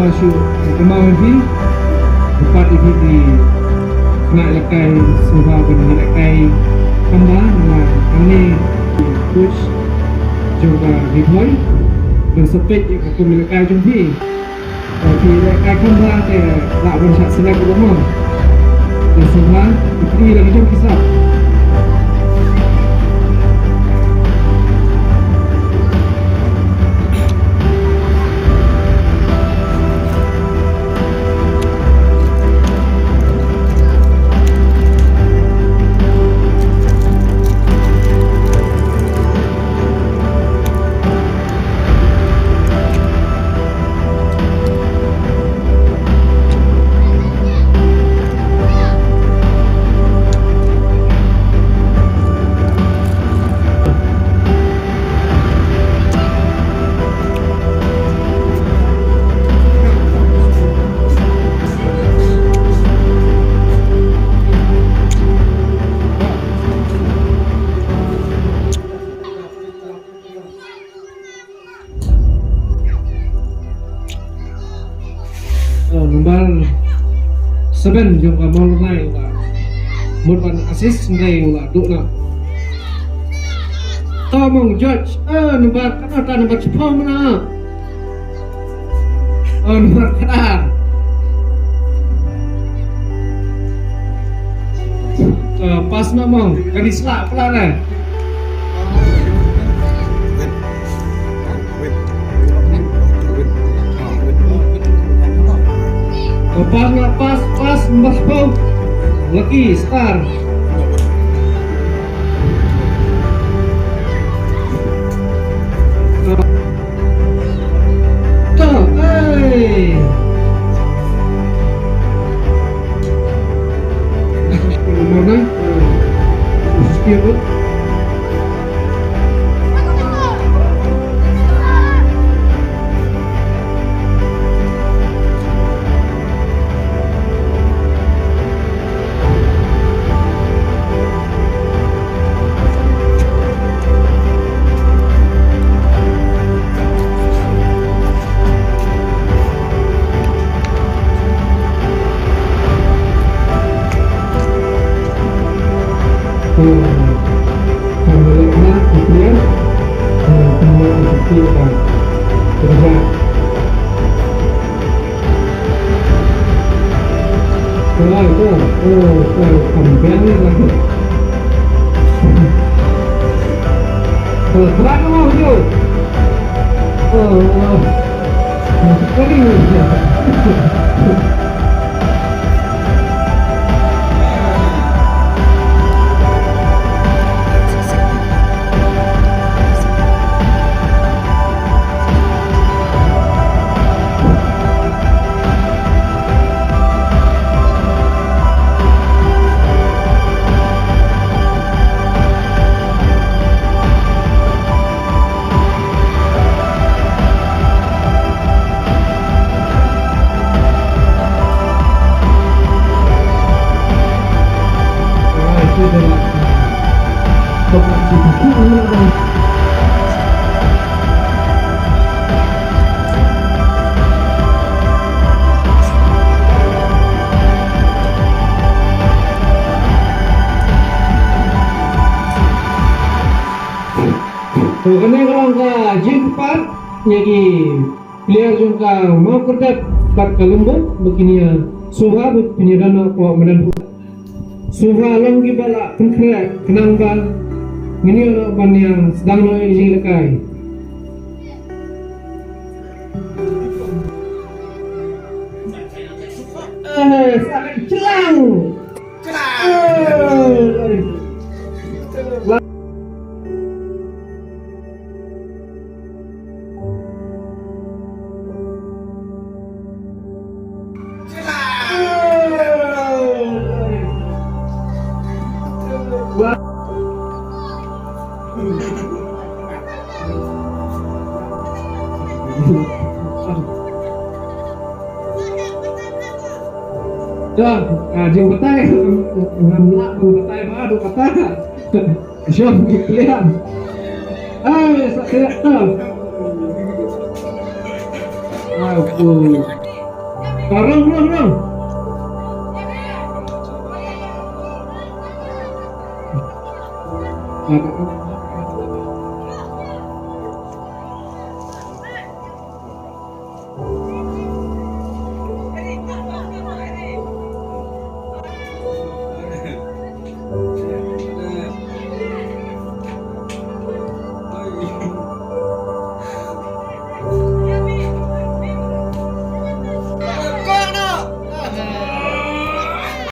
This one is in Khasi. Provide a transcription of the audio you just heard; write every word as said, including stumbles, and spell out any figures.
Shu kynmaw ïa phi, bad ïa phi ki khynnah ïalehkai sngewbha ban ïalehkai kham bha, namar hangne coach jong ka Ri Bhoi ban sa peit ïa ka kum ïalehkai jong phi. Ba phi ïalehkai kham bha te lah ban shah select ruh mo. Te sngewbha ïa phi la ki jong ki sap. Oh, number seven jong ka Mawlyngnai u la mut ban assist, hynrei u la duh noh. To mong George, eh, number, kata number shiphew mana. Oh, number khatar. Eh, pass noh mong, ka ri sla pla ne. Pass na, pass, pass, number four. Lucky Star. To, ai. Mana? Skip. Oi, oi, oi, oi, kembang ni lagi. Oi, kuat tu, oi, tu. Oi, oi. Oi, kering. To kane ka long ka jingpynpaw ïa ki player jong ka Mawkyrdep bad ka Lymbung ba kin ïa sngewbha ba kin ïa don noh hapoh madan. Sngewbha long kiba la pynkhreh khnang ba ngin ïoh noh ban ïa sdang noh ïa ka jingïalehkai. Eh, sa ka jlang. Dah, ah, jingbatai, ngam lah, ngam batai, ba, duk kata. Jom, kita lihat. Ai, sakit, ah. Aduh. Rung, rung, rung.